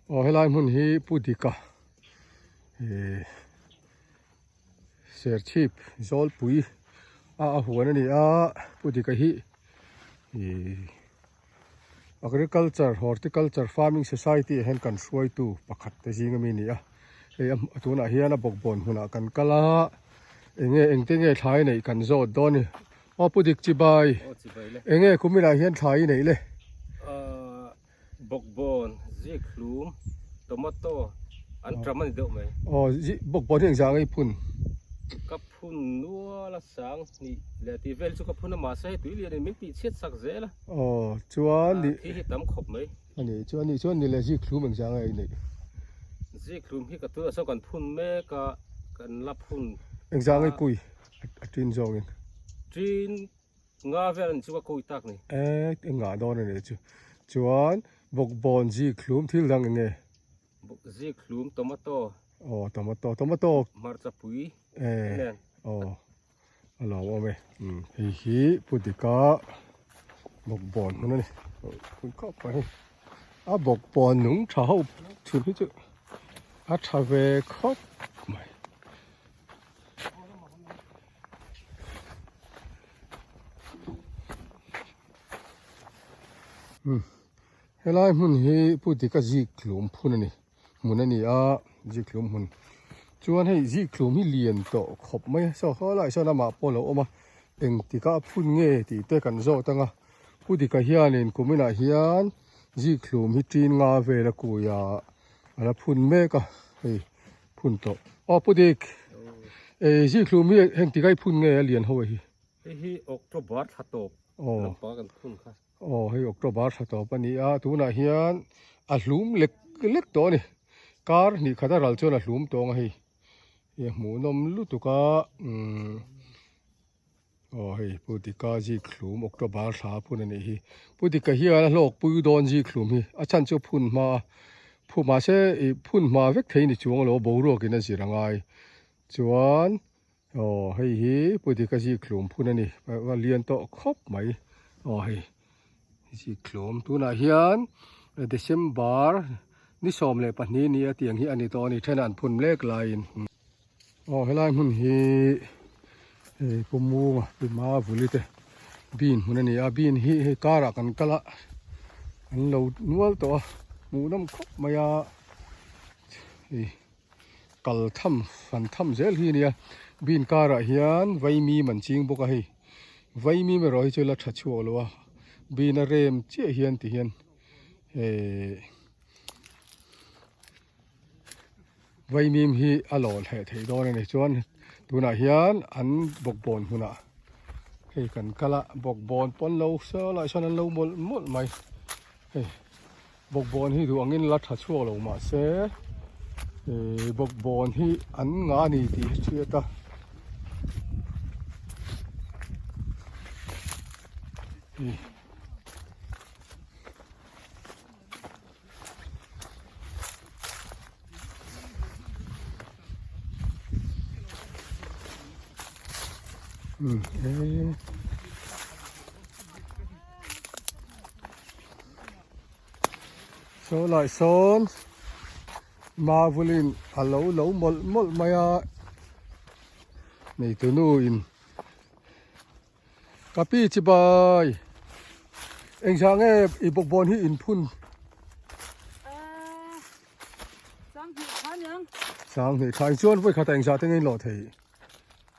Aw helai hmun hi Pu Dika ihh Serchhip Zawlpui a a huan a ni a Pu Dika hi ihh Agriculture Horticulture Farming Society ah hian kan hruaitu pakhat te zing ami a ni a hei a tunah hian a bawkbawn hmunah kan kal a eng nge engte nge thlai neih kan zawt dawn a ni. Aw Pu Dik Chibai, eng nge kuminah hian thlai i neih le? Bawkbawn, zikhlum, tomato an ṭam a ni deuh mai. Aw bawkbawn hi engzah nge i phun? Ka phun nual a sang hnih leh tih vel chu ka phun a mahse hei tui lianin min tih chhiat sak zel a. Aw chuan ni. Thi hi tam khawp mai. A nih chuan nih chuan ni le zikhlum engzah nge i neih? Zikhlum hi ka tunah sawn kan phun mek a, kan la phun. Engzah nge i kui? A ṭin zawngin. Ṭin nga vel a ni chu ka kui tak ni. E engah dawn a nih chu. Chuan bawkbawn zikhlum thil dang eng nge? Zikhlum tomato. Aw tomato tomato. Hmarcha pui. E aw a lo awm e. Hei hi Pu Dika bawkbawn hmun a ni. Pui khawp mai hei. A bawkbawn nung tha ho thil hi chu a tha ve khawp mai. Helai hmun hi Pu Dika zikhlum phun a ni hmun a ni a zikhlum hmun chuan hei zikhlum hi lian tawh khawp mai a saw helaiah sawn amah pawh a lo awm a engtikah a phun nge tih te kan zawt ang a Pu Dika hianin kuminah hian zikhlum hi ṭin nga vel a kui a a la phun mek a hei. Phun tawh. Aw Pu Dik, ei zikhlum hi heng tikai phun nge a lian ho hi? Hei hi October thla tawp lampa kan phun kha. Aw hei October thla tawp a ni a, tunah hian a hlum lek lek tawh a ni. Kar hnih khat a ral chuan a hlum tawng a hei. Hei a hmuhnawm lutuk a umm. Aw hei Pu Dika zikhlum October thla phun a nih hi. Pu Dika hian a hlawk pui dawn zikhlum hi a chhan chu phun hma a phu mahse ih phun hma vek thei ni chuang lo boruak in a zir a ngai chuan aw hei hi Pu Dika zikhlum phun a ni a lian tawh khawp mai aw hei zikhlum tunah hian December ni 12 ni a tiang hi a ni tawh a ni then an phun lek laiin. Aw helai hmun hi hei Pu Munga Pi Mavuli te bean hmun a ni a bean hi hei karah kan kal a an lo nual tawh a hmuh nawm khawp mai a hei kal tham fan tham zel hi a ni a bean karah hian vaimim an ching bawk a hei vaimim erawh hi chu la tha chhuak lo a bean a rem chiah hian ti hian hei. Vaimim hi a lawh hleh theih dawn a ni chuan tunah hian an bawkbawn hmunah hei kan kal a bawkbawn pawn lo saw lai sawn an lo mawlh mawlh mai hei bawkbawn hi duh angin la tha chhuak lo mahse ih bawkbawn hi an nga a ni tih hi hriat a. Saw lai sawn Mavulin a lo lo mawlh mawlh mai a neitu nu in Ka pi chibai engzah nge i bawkbawn hi in phun? Sanghnih tha chuan vawi khatah engzah te nge in lawh thei?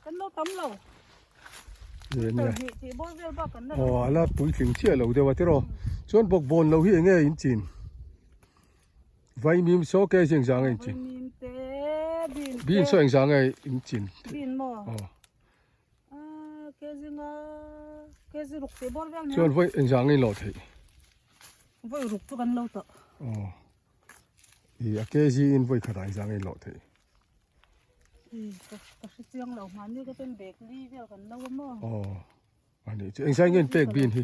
Kan lo tam lo. Aw a la puitling chiah lo deuh a tiraw. Chuan bawkbawn lo hi enge in chin? Vaimim saw ke hi engzah nge in chin? Bean saw engzah nge in chin? Bean maw? Aw. Chuan Chuan vawi engzah nge in lawh theih? Vawi ruk chu kan lo tawh. Aw. I a kg in vawi khatah engzah nge in lawh theih? I ka ka hre chiang lo hmani ka ten bag li vel kan lo a maw? Aw. Ani chu engzah nge in pek bin hi?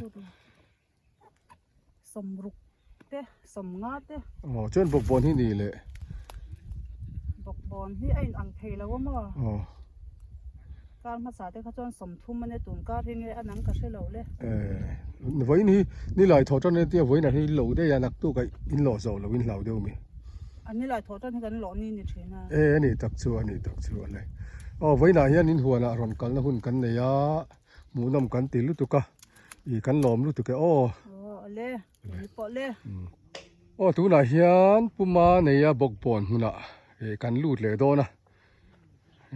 Sawmruk te sawmnga te. Aw chuan bawkbawn hi ni leh. Bawkbawn hi a in ang thei lo a maw? Aw. Kar hmasa te kha chuan sawmthum a nia tun kar hi nge a nang ka hre lo le. Eh vawiin hi nilai thawh tan ania vawiin ah hian in lo daih a naktuk ah in lawh zawh lo in hlau deuh mi. A nilai thawh tan hi kan lawh ni ni thin a. E a nih tak chu a nih tak chu a le. Aw vawiinah hian in huanah rawn kalna hun kan nei a, hmuhnawm kan ti lutuk a, ih kan lawm lutuk e aw. Aw a le, ni pawh le. Aw tunah hian Puma neia bawkbawn hmunah ih kan lut leh dawn a,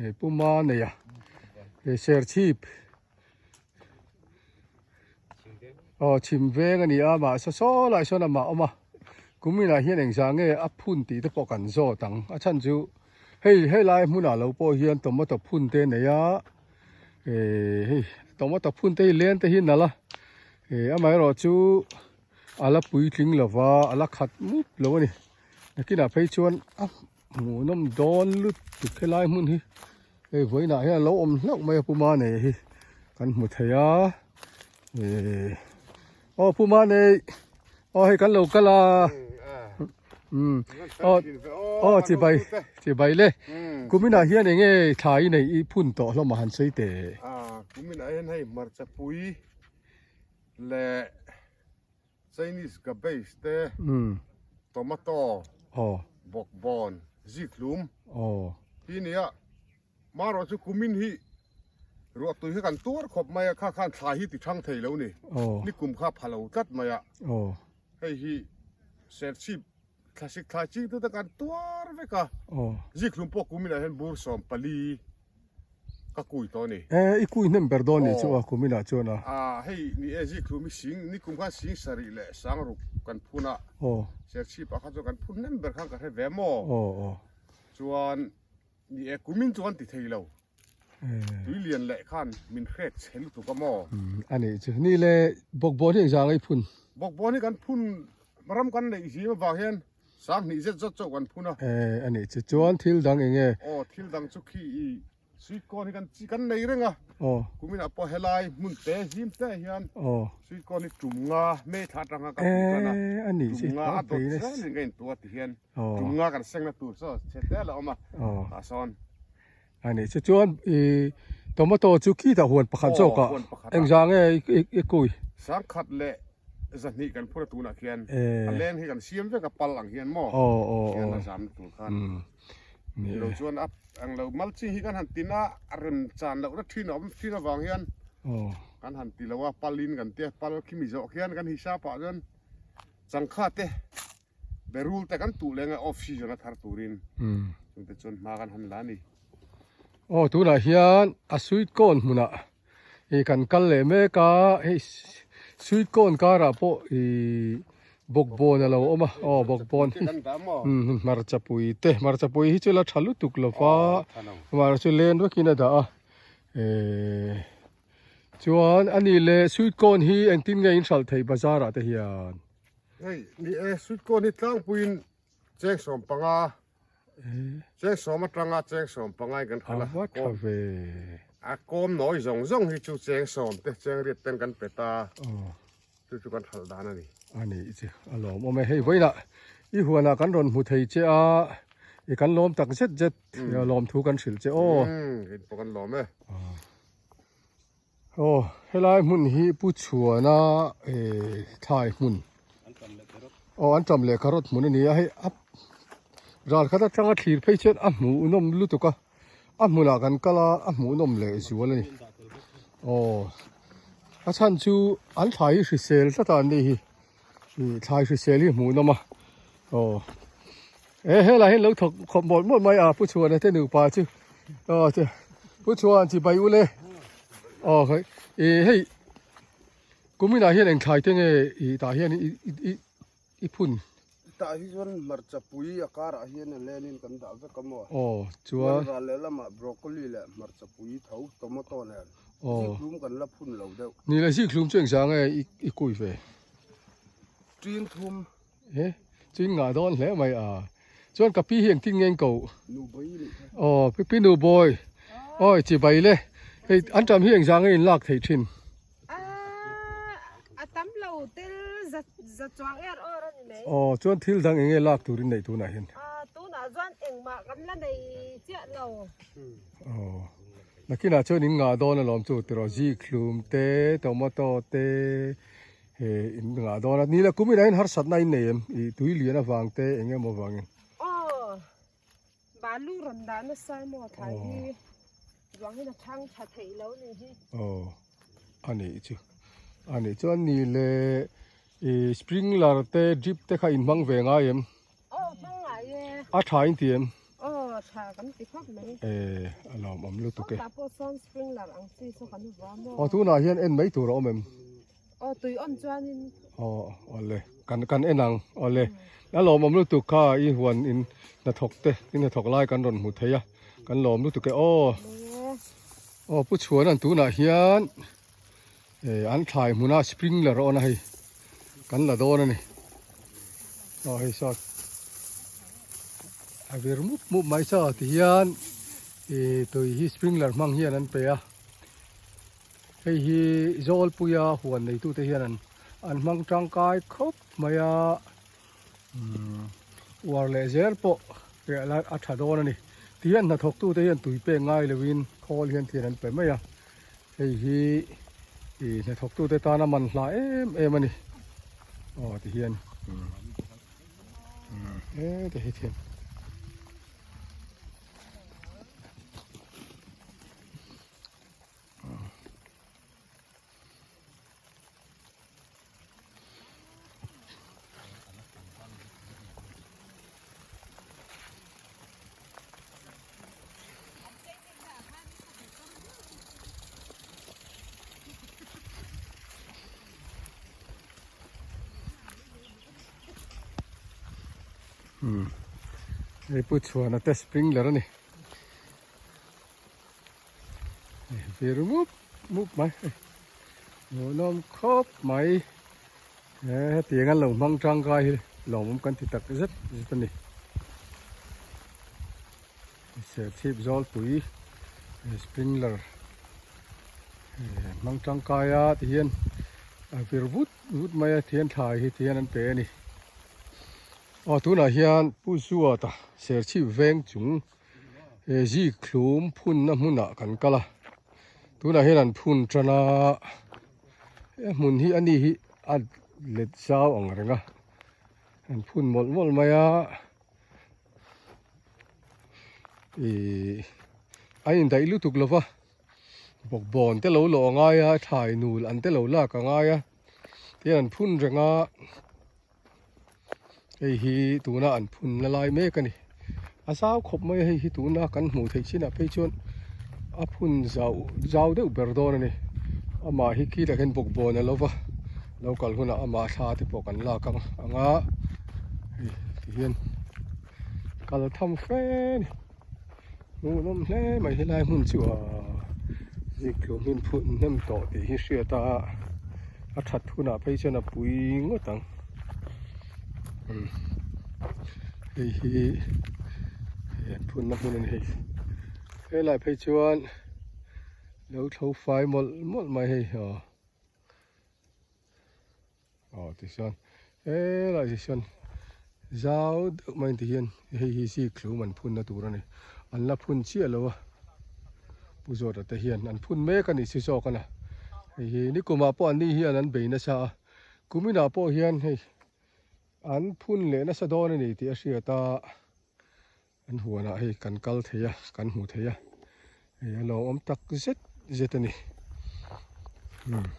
ih Puma neia ih serchhip Aw chhim veng a ni a mahse saw lai sawn amah awm a kuminah hian engzah nge a phun tih te pawh kan zawt ang a chhan chu hei helai hmunah lo pawh hian tomato phun te a nei a ehh hei tomato phun te hi leng te hi a nalh a ehh amaherawh chu a la puitling lo va a la khat mup lo a ni nakinah phei chuan a hmuhnawm dawn lutuk helai hmun hi. Hei vawiinah hian a lo awm hlauh mai a Puma nei hi kan hmu thei a eh aw Puma nei aw hei kan lo kal a umm aw aw chibai chibai le kuminah hian eng nge thlai nei i phun tawh hlawm a han sawi teh a kuminah hian hei hmarcha pui leh Chinese cabbage te tomato bawkbawn zikhlum hi nia marawh chu kumin hi ruahtui hi kan tuar khawp mai a kha khan thlai hi ti thang thei lo ni ni kum kha pha lo tlat mai a hei hi serchhip thlasik thlai ching te kan tuar vek a zikhlum pawh kuminah hian bur 14 Ka kui tawh a ni. E, i kui hnem ber dawn nih chu a kuminah chuan a. A, hei ni e zikhlum hi sing, nikum khan sing sarih leh sangruk kan phun a. Aw. Serchhip ah kha chuan kan phun hnem ber khan ka hre ve maw? Aw, aw. Chuan ni e kumin chu kan ti thei lo. E. Tui lian leh khan min hrek chhe lutuk a maw? Umm, a nih chu. Ni le bawkbawn hi engzah ang i phun? Bawkbawn hi kan phun ram kan neih zim avang hian 2000 zet zawt chauh kan phun a. E, a nih chu. Chuan thil dang eng nge? Aw, thil dang chu khi i sweet corn hi kan chi kan nei reng a. Aw. Kuminah pawh helai hmun te zim te hian Aw. sweet corn hi tum nga May thla atanga kan hmuh tan a. E, a nih chu. Tum nga a dawt zelin ka intuah ti hian Aw. tum nga kan sengna tur saw chhe te a la awm a. Aw. Tah sawn. A nih chu. Chuan i tomato chu khitah huan pakhat Aw, zawk ah huan pakhat ah. engzah nge i i kui? 10,000 leh 200 kan phur a tunah khian Eh. a leng hi kan siam vek a pal ang hian maw Aw, aw, khian aw. a zamna tur khan Umm. Ni lo e. chuan a ang lo mulching hi kan han tin a a rem chan lohna thin a awm thin avang hian Aw. kan han ti lo a palin kan tia pal khimi zawh khian kan hisap ah chuan changkha te Berul te kan tuh leng a off season a thar turin chungte chuan hma kan han la a ni. Aw tunah hian a sweet corn hmunah ih kan kal leh mek a hei sweet corn karah pawh ih bawkbawn a lo awm a aw bawkbawn hi umm hmarcha pui te hmarcha pui hi chu la tha lutuk lo va hmarcha chu len vekin a dah a ehh chuan a nih leh sweet corn hi engtin nge in hralh theih bazar ah te hian. Hei ni e sweet corn hi tlangpuiin cheng 15 cheng sawm atanga cheng 15 in kan hralh a. A va tha ve. A kawm nawi zawng zawng hi chu cheng sawm te cheng riat ten kan pe ta. Chu chu kan hralh dan a ni. A ni chu a lawm awm e. Hei vawiinah i huanah kan rawn hmu thei che a i kan lawm tak zet zet lawm thu kan hrilh che aw. Umm in pawh kan lawm e. Aw helai hmun hi Pu Chhuana eh thlai hmun aw an tam leh carrot hmun a ni a hei a ral khat atanga thlir phei chuan a hmuhnawm lutuk a a hmunah kan kal a a hmuhnawm leh zual a ni aw a chhan chu an thlai hi hrisel tlat a an ni hi ih thlai hrisel hi hmuhnawm a aw e helai hian lo thawk khawp mawlh mawlh mai a Pu Chhuana te nupa chu aw che Pu Chhuan chibai ule aw hei ih hei kuminah hian eng thlai te nge ih tah hian i i i phun tah hi chuan hmarcha pui a karah hian a lenin kan dah vek a maw aw chuan ral lehlamah broccoli leh hmarcha pui tho tomato nen aw zikhlum kan la phun lo deuh ni le zikhlum chu engzah nge i i kui ve Ṭin thum. He, chuin ngah dawn hle mai a. Chuan ka pi hi engtin nge in ko? Nubawi nih kha. Aw, pi pi Nubawi. Awi, chibai le. Hei, an ṭam hi engzah nge in lak theih ṭhin? A, a tam lo tel za za chuang er awr a ni mai. Aw, chuan thil dang eng nge lak turin neih tunah hian? A, tunah chuan engmah kan la nei chiah lo. Aw, nakinah chuan in ngah dawn alawm chu tiraw, zikhlum te, tomato te, He in ngah dawn a, ni le kum inah hian harsatna in nei em? I tui lian avang te eng emaw vangin? Aw, Balu rawn dah nasa maw thlai hi ruang hian a chhang tha theih lo ni hi. Aw a nih chu a nih chuan ni le ih sprinkler te drip te kha in hmang ve ngai em? Aw hmang ngai e. A tha in ti em? Aw tha kan ti khawp mai. E a lawmawm lutuk e. Tah pawh chuan sprinkler ang chi chu kan vua maw. Aw tunah hian en mai tur a awm em? Aw tui awm chuanin. Aw awle kan kan en ang awle a lawmawm lutuk kha i huan in hnathawk te i hnathawk lai kan rawn hmu thei a kan lawm lutuk e aw. Aw pu chhuan an tunah hian eh an thlai hmuna sprinkler a awn a hei kan la dawn a ni aw hei saw a vir mup mup mai saw ti hian ih tui hi sprinkler hmang hian an pe a. Hei hi Zawlpuia huan neitute hian an an hmang tangkai khawp mai a, umm uar leh zel pawh riah lai a tha dawn a ni. Ti hian hnathawktute hian tui pek ngai loin khawl hian thian an pe mai a, hei hi ih hnathawktute tana man hla em em a ni. Aw ti hian umm umm hete hi thian. Hei pu chhuana te sprinkler a ni. Vir mup mup mai hmuhnawm khawp mai he hetiang an lo hmang tangkai hi lawmawm kan ti tak zet zet a ni serchhip zawlpui sprinkler hmang tangkai a tihian a vir vut vut mai a thian thlai hi tihian an pe a ni aw tunah hian Pu Zuata serchhip veng chung He zikhlum phunna hmunah kan kal a, tunah hian an phun tan a, he hmun hi ani hi a let zau ang reng a, an phun mawlh mawlh mai a, ihh a indaih lutuk lo va, bawkbawn te lo lawh a ngai a, thlai nul an te lo lak a ngai a, tihian an phun reng a. Hei hi tuna an phun la lai mek a ni. A zau khawp mai a hei hi tuna kan hmuh theih chinah phei chuan a phun zau zau deuh ber dawn a ni. Amah hi khi takin bawkbawn a lo va, lo kal hunah amah thla te pawh kan lak ang ang a, hei tihian kal tham fe a ni. Hmuhnawm hle mai helai hmun chu aaa zikhlum hi an phut hnem tawh tih hi hriat a a that hunah phei chuan a pui ngawt ang umm hei hi hei an phunna hmun a ni hei helaiah phei chuan lo thlo fai mawlh mawlh mai hei aw. Aw tichuan helai ah hian zau deuh mai ti hian hei hi zikhlum an phunna tur a ni an la phun chiah lo a pu zawta te hian an phun mek a ni si zawk a na hei hi nikumah pawh an ni hian an bei nasa a kuminah pawh hian hei an phun leh nasa dawn a ni tih a hriat a. An huanah hei kan kal thei a, kan hmu thei a, hei a lawmawm tak zet zet a ni. Hmm.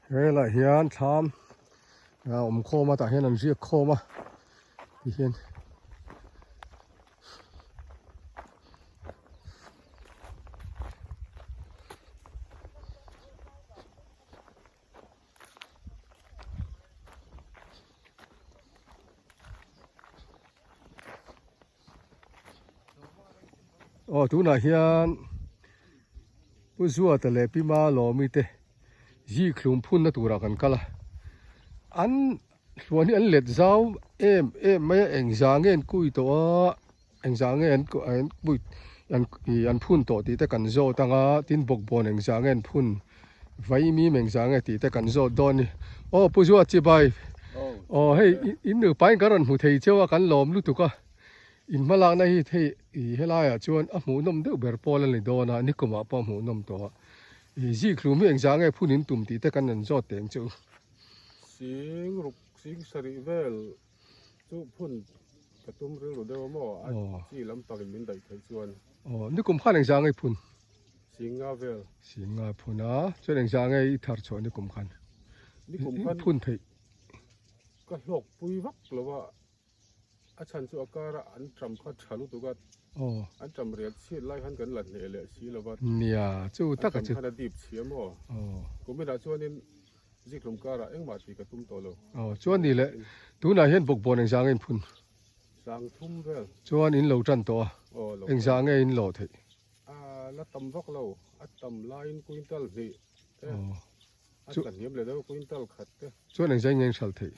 Helaiah hian thlam a awm khawm a, tah hian an riak khawm a, tihian Aw tunah hian Pu Zuata leh Pi Malawmi te zikhlum phunna turah kan kal a an hluan hi an let zau em em mai a engzah nge an kui tawh a. Engzah nge an an ih an phun tawh tih te kan zawt ang a, tin bawkbawn engzah nge an phun vaimim engzah nge tih te kan zawt dawn a ni. Aw Pu Zuat chibai, aw hei in nupain kan rawn hmu thei cheu a kan lawm lutuk a, in hmalakna hi hei ih helaiah chuan a hmuhnawm deuh ber pawl a ni dawn a, nikumah pawh a hmuhnawm tawh a, ih zikhlum hi engzah nge phun in tum tih te kan rawn zawt teh ang che u. Sing ruk sing sarih vel chu phun. Ka tum rilru deuh a maw? A chi lampangin min daih theih chuan. Aw, nikum khan engzah nge i phun? Singa vel. Singa phun a, chuan engzah nge i thar chhuah nikum khan? Nikum khan. I phun theih. Ka hlawk pui vak lo a, a chhan chu a kara an ṭam kha ṭha lutuk a. Aw. An ṭam rial chhiat lai khan kan la hneh leh si lo va. Nia, chu tak a chu. An ṭam khan a dip chhia maw? Aw. Kuminah chuanin Zikhlum karah engmah tih ka tum tawh lo. Aw, chuan ni le, tunah hian bawkbawn engzah nge in phun? Sang thum vel. Chuan in lo tan tawh a, Aw, lo engzah nge in lawh theih? A la tam vak lo, a tam laiin quintal hnih te, a tla hniam leh deuh quintal khat te. Chuan engzah nge in hralh theih?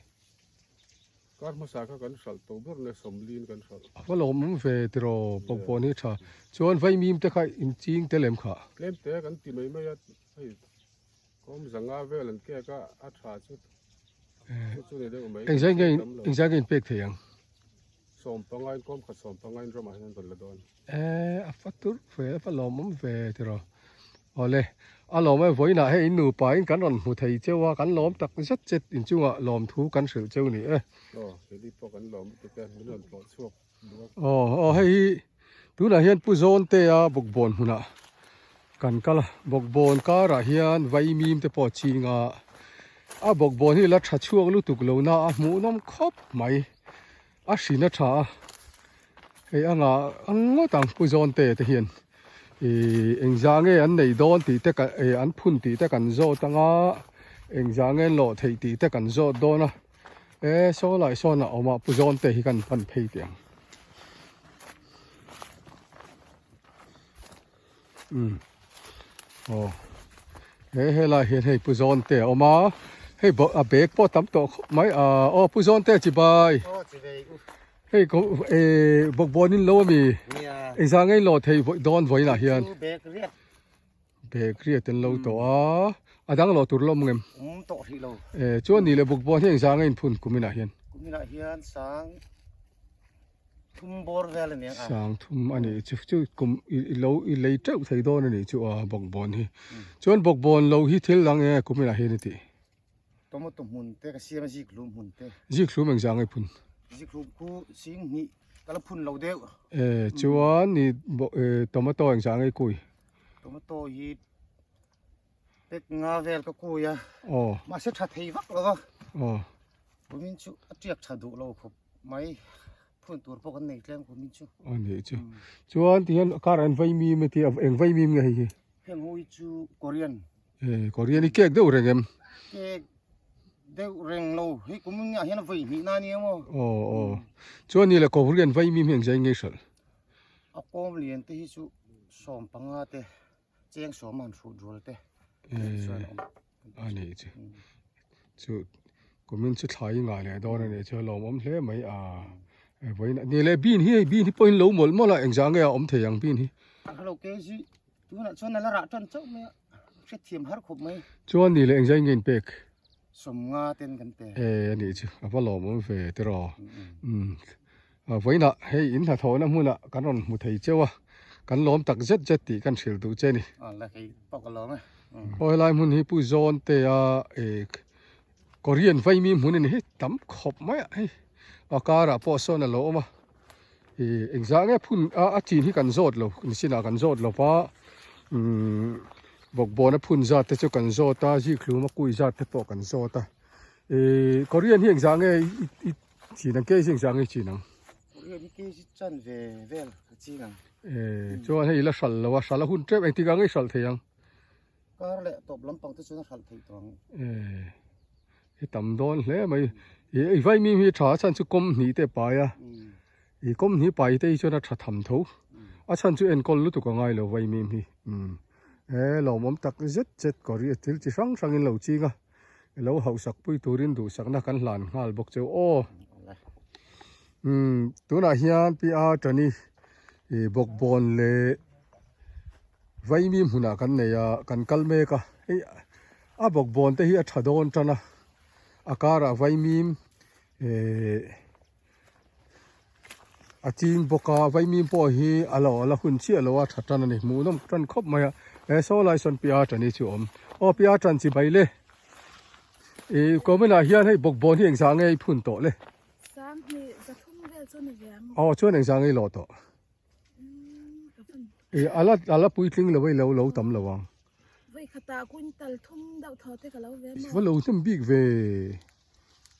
Kar hmasa kha kan hralh tawh ber nge sawmlin kan hralh. A va lawmawm ve tiraw, bawkbawn hi tha. Chuan vaimim te kha in ching tel em kha? Tlem te kan ti mai mai a, hei Kawm zanga vel an kek a, a tha chu chu chu ni deuh mai. Engzai nge engzai nge in pek thei ang? Sawmpangain kawm khat sawmpangain ramah hian an rawn la dawn. Eh a fa tur ve a fa lawmawm ve tiraw. Awle a lawm e vawiinah hei in nupa in kan rawn hmu thei cheu a kan lawm tak zet zet inchungah lawmthu kan hrilh cheu ni e. Aw heli pawh kan lawm lutuk e min rawn tlawh chhuak. Aw aw hei hi tunah hian Pu Zawntea bawkbawn hmunah kan kal a bawkbawn karah hian vaimim te pawh a ching a a bawkbawn hi la tha chhuak lutuk lo na a hmuhnawm khawp mai a hrin a tha a hei anga ang ngawt ang Pu Zawntea te hian ih engzah nge an nei dawn tih te ka eh an phun tih te kan zawt anga engzah nge an lawh theih tih te kan zawt dawn a. E saw lai sawn a awm a pu zawn te hi kan pan phei teh ang um aw he helai hian hei pu zawn te a awm a hei a bag pawh tam tawh khawp mai a aw pu zawn te chibai hei ko e bawkbawn in lo ami engzah nge in lawh thei dawn vawiinah hian. Bag riat an lo tawh a, a dang lo tur lawm ngem? Um tawh hrih lo. Eh chuan ni leh bukbawn hi engzah nge inphun kum inah hian? Kum inah hian sang thum bawr vel a ni ang a. Sang thum a nih chu chu kum i lo i lei teuh thei dawn a nih chu a bukbawn hi. Chuan bukbawn lo hi thil dang enge kum inah hian i tih? Tomato hmun te ka siam a zikhlum hmun te. Zikhlum engzah nge phun? Zikhlum khu sing hnih ka la phun lo deuh. Eh chuan ni tomato engzah nge i kui? Tomato hi pek nga vel ka kui a. Aw. Mahse tha thei vak lo va. Aw. Kumin chu a tiak tha duh lo khawp mai. Phun tur pawh kan nei tlem kumin chu. A nih chu. Chuan tihian kar an vai mim a tia eng vai mim nge hei hi? Heng ho hi chu Korean. Eh Korean hi cake deuh reng em? Cake deuh reng lo. Hei kumin ah hian a vawi hnih na nia maw? Aw aw. Chuan ni le Korean vai mim hi engzai nge hralh? A kawm lian te hi chu 15 te cheng sawm han hrut rual te chuan a awm. A nih chu. Chu kumin chu thlai ngah leh dawn a nih chu a lawmawm hle mai a. Vawiin ni le bean hi hei bean hi pawhin lo mawlh mawlh a engzah nge a awm thei ang bean hi. Hello KG tunah chuan a la rah tan chauh mai a hrethiam har khawp mai. Chuan ni le engzah nge in pek? 50 ten kan pe. E a nih chu a va lawmawm ve tiraw. Umm Vawiinah hei in hnathawhna hmunah kan rawn hmu thei cheu a, kan lawm tak zet zet tih kan hrilh duh che ni. Aw helai hmun hi Pu Zawntea Korean vaimi hmun a ni hi tam khawp mai a hei a karah pawh sawn a lo awm a ih engzah nge phun a chin hi kan zawt lo nisinah kan zawt lo va umm bawkbawn a phun zat te chu kan zawt a zikhlum a kui zat te pawh kan zawt a ih Korean hi engzah nge i Chin ang kei zing zang i chin ang. Korean hi kei hi chan ve vel ka ching ang. Eh chuan hei la hral lo a hral a hun tep engtik ang i hral thei ang. Kar leh tawp lampang te chuan a hral thei tawh ang. Eh i tam dawn hle mai i vai mim hi tha a chhan chu kawm hnih te pai a i kawm hnih pai te hi chuan a tha tham tho a chhan chu enkawl lutuk a ngai lo vai mim hi eh lawmawm tak zet zet korean thil chi hrang hrang in lo ching a. I lo hauhsak pui turin duhsakna kan hlan nghal bawk cheu aw. Umm tunah hian pi a tani ih bawkbawn leh vaimi hmunah kan nei a kan kal mek a hei a bawkbawn te hi a tha dawn tan a a karah vaimim eh a ching bawk a vaimim pawh hi a lo la hun chiah lo a tha tan a ni hmuhnawm tan khawp mai a he saw lai sawn pi a tani chu a awm aw pi a tan chi bai le ih comment ah hian hei bawkbawn hi engzah nge i phun tawh le. Sanghnih zathum vel. vel chu ni ve ang. Aw chuan engzah ngei lawh tawh. I ala ala puitling lo ei lo lo tam lo ang. Voi khata quintal thum deuh thaw te ka lo ve maw. Va lo hnem bik ve.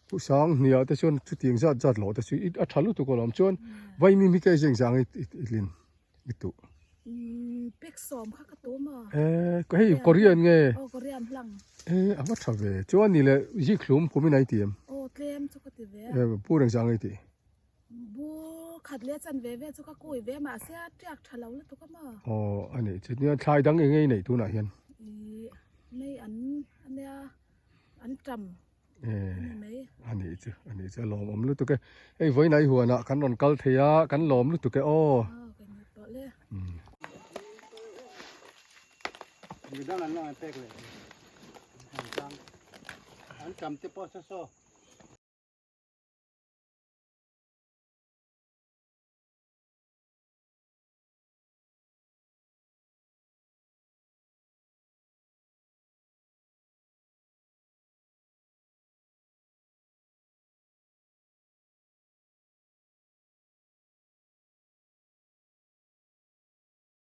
Pu sang hniah te chuan chutiang zat zat loh te chu i a tha lutuk alawm chuan vaimim hi kei zeng zang i i tlin i tuh. Umm pek sawm kha ka tu maw. Eh hei Korean nge. Aw Korean hlang. Eh a va tha ve chuan ni leh zik hlum kum in a i ti em. Aw tlem chu ka ti ve a. Eh pu reng zang i ti. Bu khat leh chan ve ve chu ka kui ve mahse a tiak tha lo lutuk a maw. Aw a nih chu nia thlai dang eng ngei neih tunah hian. Ih mei an ania an tam Eh ani mai. A nih chu a nih chu a lawmawm lutuk e. Hei vawiin huanah kan rawn kal thei a kan lawm lutuk e aw. Aw ka ni tawh le. Midang an la pek leh an tam an tam te pawh saw saw.